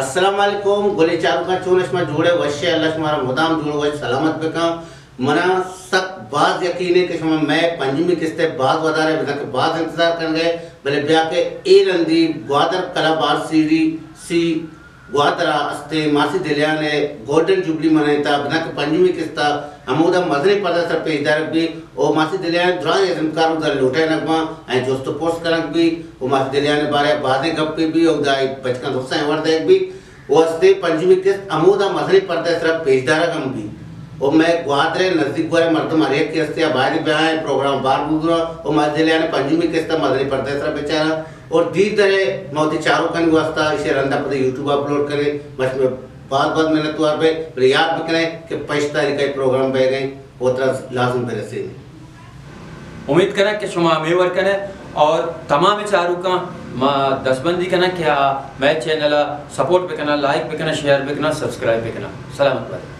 السلام علیکم، گلیں چاروکاں، چون شما جوڑ ئے؟ وش ئے؟ اللہ شمارا مدام جوڑ وش سلامت بکن۔ منا سک باز یقین ہے کہ شما مئے پنجمی قسط ء باز ودار ء بزاں کہ باز انتظار کنگ ء، بلے بیا کہ اے رندی Gwadar club R C D C Gwadar ء استیں ماسی دلیان ء گولڈن جوبلی منائینتا، بزاں کہ پنجمی قسط ء ہمودا مزنیں پردہ سر پیش دارگ بی او ماسی دلیان ء دراہیں ازمکار اودا لوٹائینگ باں، آئی جست و پرس کنگ بی او ماسی دلیان ء بارہ ء بازیں گپے بی، اودا آئی بچکاں درساں ہور دئیگ بی۔ و استیں پنجمی قسط ہمودا مزنیں پردہ ء سرا پیش دارگ ہم بیت و مئے گوادر ء نزیک گور ء مردم ہر یکے استیں ء باید بیاں ء پروگرام بار بگراں و مزدلیان ء پنجمی قسط ء مزنیں پردہ ء سرا بچاراں اور دیر در ء ما وتی چاروکانی واسطہ ایشی ء رندا پدا یوٹیوب ء اپلوڈ کنیں۔ ما شمئے باز باز منتوار بئیں، بلے یات بکنئے کہ پنچ تاریخ ء پروگرام بئیگ ء انت۔ وترا لازم برسینیں۔ امید کناں کہ شما ہمے وڑ کنئے اور تمام چاروکاں ما دستبندی کناں کہ آ مئے چینل ء سپورٹ بکناں، لائک بکناں، شیئر بکناں، سبسکرائب بکناں۔ سلامت بات۔